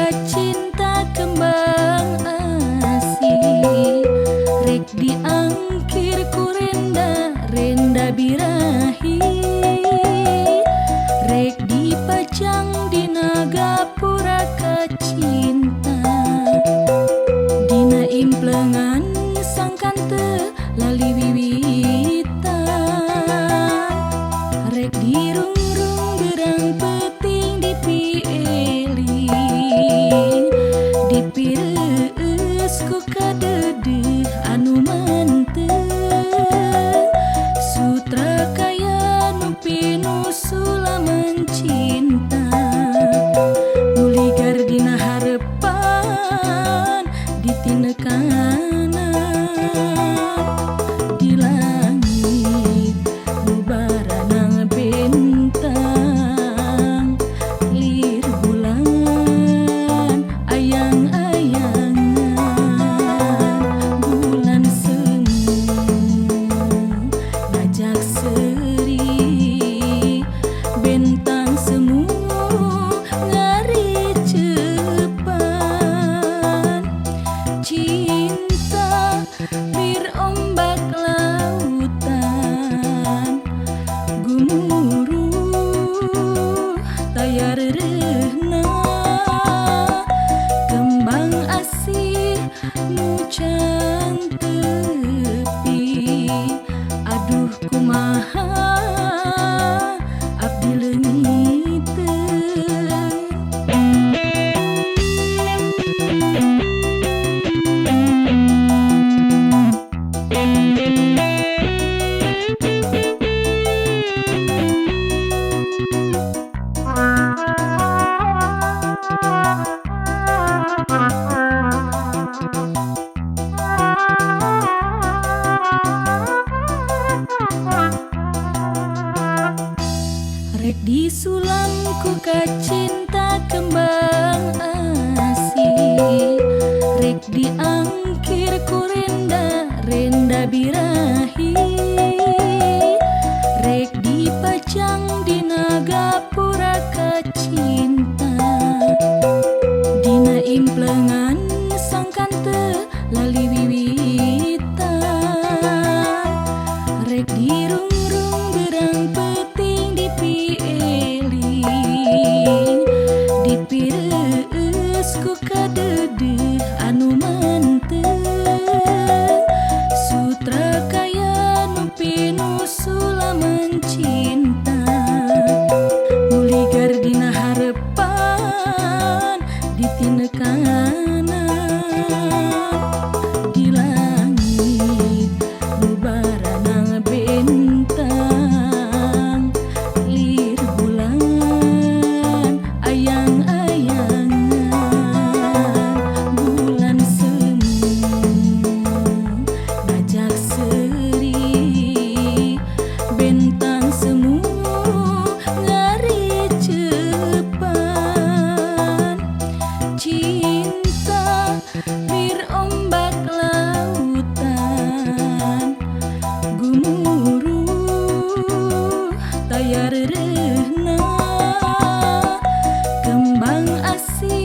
kacinta kembang asih. Rek diangkir ku renda, renda birahi. Rek dipajang dina gapura kacinta. Dina implengan sangkan teu lali wiwitan. Rek dirungrung berang peuting dipieling. Dipireueus ku kadeudeuh anu manteng. Sutra kaya nu pinuh sulaman cinta. Nu ligar dina harepan ditinekanan. Di langit nu baranang bentang, lir bulan ayang-ayangan. Bulan semu ngajak seuri, bentang semu ngaricepan. Cinta lir ombak lautan, gumuruh taya reureuhna. Kembang asih nu can tepi, aduh kumaha abdi leungiteun. Rek disulam ku kacinta kembang asih. Rek diangkir ku renda, renda birahi. Rek dipajang dina gapura kacinta. Dina implengan sangkan teu lali wiwitan. Rek dirungrung berang peuting dipieling. Dipireueus ku kadeudeuh anu manteng. Sutra kaya nu pinuh sulaman cinta. Nu ligar dina harepan ditinekanan. Di langit nu baranang bentang, lir bulan ayang-ayangan. Bulan semu ngajak seuri, bentang semu ngaricepan. Cinta lir ombak lautan, gumuruh taya reureuhna. Kembang asih